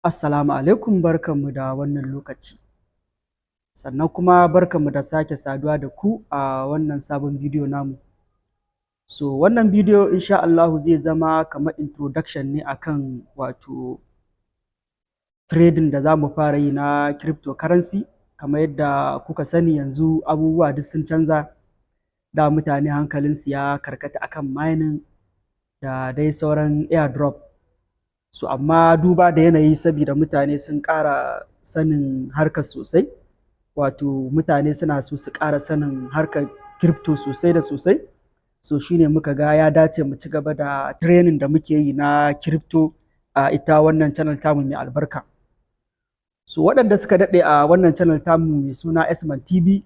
Assalamu alaikum, barkanmu da wannan lokaci. Sannan kuma barkanmu da sake saduwa da ku a wannan sabon bidiyo namu. So wannan bidiyo insha Allahu zai zama kamar introduction ne akan wato trading da za mu fara yi na cryptocurrency. Kamar yadda kuka sani, yanzu abubuwa duk sun canza, da mutane hankalinsu ya karkata akan mining da dai sauran airdrop. So amma duba da yanayi, sabida mutane sun ƙara sanin harkar sosai, wato mutane suna so su ƙara sanin harkar crypto sosai da sosai. So shine muka ga ya dace mu ci gaba da training da muke yi na crypto a ita wannan channel tamu mai albarka. So waɗanda suka daɗe a wannan channel tamu mai suna Esman TV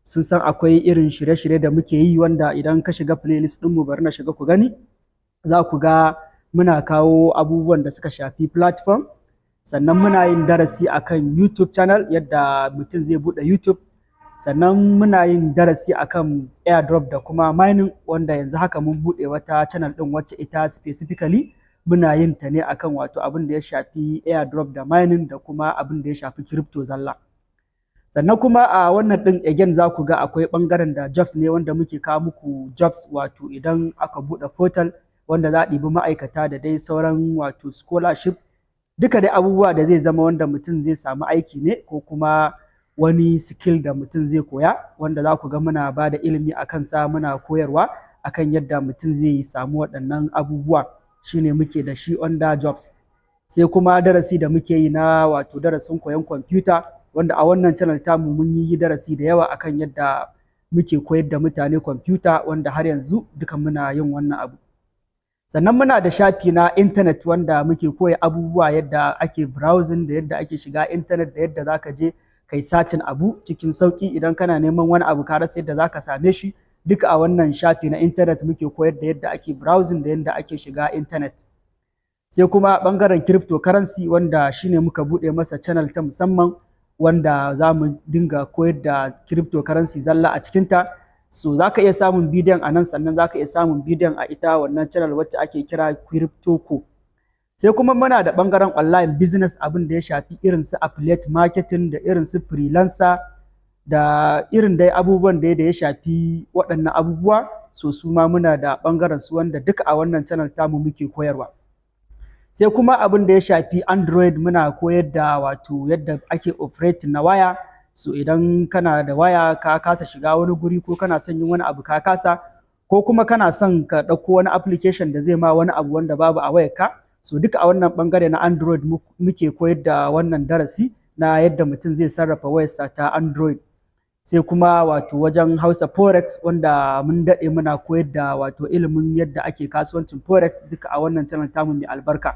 sun san akwai irin shirye-shirye da muke yi, wanda idan ka shiga playlist ɗinmu, bari na shiga ku gani, za ku ga muna kawo abubuwan da suka shafi platform. Sannan muna yin darasi akan YouTube channel, yadda mutum zai buɗe YouTube. Sannan muna yin darasi akan airdrop da kuma mining, wanda yanzu haka mun buɗe wata channel ɗin wacce ita specifically muna yin ta ne akan wato abin da ya shafi airdrop da mining da kuma abin da ya shafi crypto zalla. Sannan kuma a wannan ɗin again za ku ga akwai ɓangaren da jobs ne, wanda muke kawo muku jobs, wato idan aka buɗe portal wanda za a ɗibi ma'aikata da dai sauran wato scholarship, duka dai abubuwa da zai zama wanda mutum zai samu aiki ne ko kuma wani skill da mutum zai koya, wanda za ku ga muna ba da ilimi a kansa, muna koyarwa akan yadda mutum zai samu waɗannan abubuwa, shine muke da shi under jobs. Sai kuma darasi da muke yi na wato darasin koyon kwamfuta, wanda a wannan channel tamu mun yi darasi da yawa akan yadda muke koyar da mutane kwamfuta, wanda har yanzu duka muna yin wannan abu. Sannan muna da shafi na intanet wanda muke koya abubuwa, yadda ake browsing da yadda ake shiga intanet da yadda zaka je kai searching abu cikin sauki idan kana neman wani abu ka rasa yadda zaka same shi. Duka a wannan shafi na intanet muke koyar da yadda ake browsing da yadda ake shiga intanet. Sai kuma bangaren cryptocurrency, wanda shine muka buɗe masa channel ta musamman, wanda za mu dinga koyar da cryptocurrency zalla a cikinta. So za ka iya samun bidiyon a nan, sannan za ka iya samun bidiyon a ita wannan channel wacce ake kira CryptoCo. Sai kuma muna da ɓangaren online business, abin da ya shafi irin su affiliate marketing da irin su freelancer da irin dai abubuwan da ya shafi waɗannan abubuwa. So su ma muna da ɓangaren su, wanda duka a wannan channel tamu muke koyarwa. Sai kuma abin da ya shafi Android, muna koyar da wato yadda ake operating na waya. So idan kana da waya ka kasa shiga wani guri, ko kana son yin wani abu ka kasa, ko kuma kana son ka ɗauko wani application da zai ma wani abu wanda babu a wayarka, so duka a wannan ɓangare na Android muke koyar da wannan darasi na yadda mutum zai sarrafa wayarsa ta Android. Sai kuma wato wajen Hausa Forex, wanda mun daɗe muna koyar da wato ilimin yadda ake kasuwancin Forex, duka a wannan channel tamu mai albarka.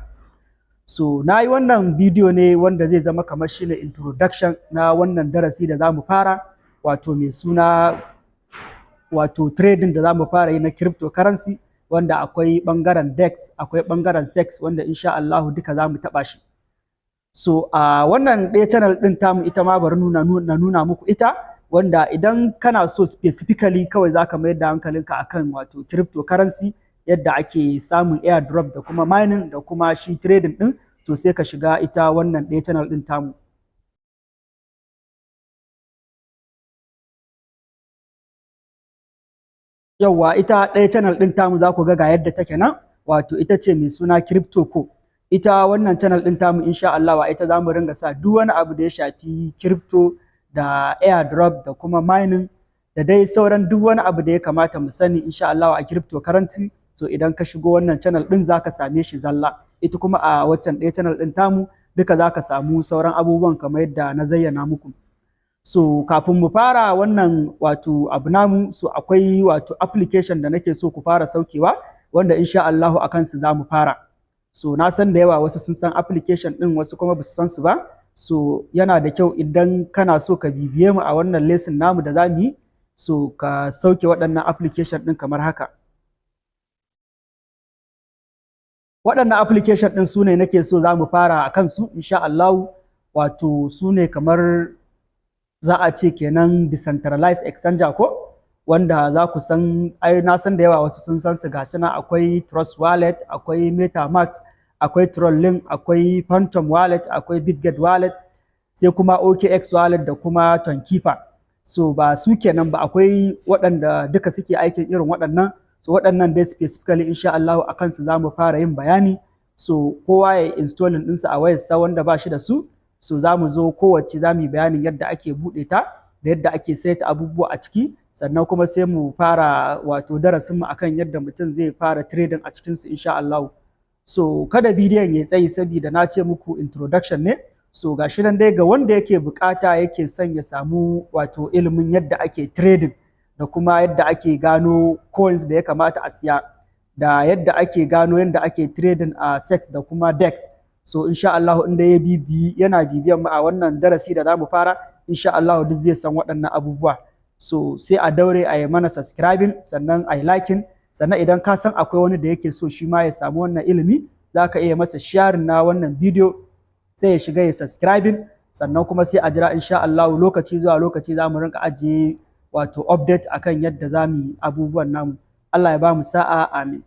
So na yi wannan bidiyo ne wanda zai zama kamar shine introduction na wannan darasi da za mu fara, wato mai suna wato trading da za mu fara yi na cryptocurrency, wanda akwai ɓangaren DEX, akwai ɓangaren SEX, wanda insha Allahu duka za mu taɓa shi. So a wannan ɗaya channel ɗin tamu ita ma bari na nuna muku ita, wanda idan kana so specifically kawai za ka mayar da hankalinka akan wato cryptocurrency, yadda ake samun airdrop da kuma mining da kuma shi trading ɗin, to sai ka shiga ita wannan ɗaya channel ɗin tamu. Yauwa, ita ɗaya channel ɗin tamu za ku ga ga yadda take nan, wato ita ce mai suna CryptoCo. Ita wannan channel ɗin tamu, insha Allah wa ita za mu ringa sa duk wani abu da ya shafi crypto da airdrop da kuma mining da dai sauran duk wani abu da ya kamata mu sani insha Allah a cryptocurrency. So idan ka shigo wannan channel ɗin za ka same shi zalla. Ita kuma a waccan ɗaya channel ɗin tamu duka za ka samu sauran abubuwan kamar yadda na zayyana muku. So kafin mu fara wannan wato abu namu, so akwai wato application da nake so ku fara saukewa, wanda insha Allahu a kansu za mu fara. So na san da yawa wasu sun san application ɗin, wasu kuma ba su san su ba. So yana da kyau idan kana so ka bibiye mu a wannan lesson namu da za mu yi, so ka sauke waɗannan application ɗin kamar haka. Waɗannan application ɗin su ne nake so za mu fara a kansu insha Allahu, wato su ne kamar za a ce kenan decentralized exchanger, ko wanda za ku san, ai na san da yawa wasu sun san su. Ga suna, akwai Trust Wallet, akwai MetaMask, Akwai TronLink, akwai Phantom Wallet, akwai Bitget Wallet, sai kuma OKX Wallet da kuma Tonkeeper. So ba su kenan ba, akwai waɗanda duka suke aikin irin waɗannan. So waɗannan dai specifically, insha Allah, a kansu za mu fara yin bayani. So kowa ya installing ɗinsu a wayarsa wanda ba shi da su. So za mu zo kowace za mu yi bayanin yadda ake buɗe ta da yadda ake saita abubuwa a ciki, sannan kuma sai mu fara wato darasinmu akan yadda mutum zai fara trading a cikinsu, insha Allah. So kada bidiyon ya tsayi saboda na ce muku introduction ne. So gashi nan dai, ga wanda yake bukata, yake son ya samu wato ilimin yadda ake trading da kuma yadda ake gano coins da ya kamata a siya da yadda ake gano yadda ake trading a CEX da kuma DEX. So insha Allah, inda ya bibi yana bibiyan mu a wannan darasi da zamu fara, insha Allah duk zai san waɗannan abubuwa. So sai a daure a yi mana subscribing, sannan a yi liking, sannan idan ka san akwai wani da yake so shi ma ya samu wannan ilimi, za ka iya masa sharing na wannan bidiyo, sai ya shiga ya subscribing. Sannan kuma sai a jira, insha Allah, lokaci zuwa lokaci za mu rinka ajiye wato update akan yadda za mu yi abubuwan namu. Allah ya ba mu sa'a, amin.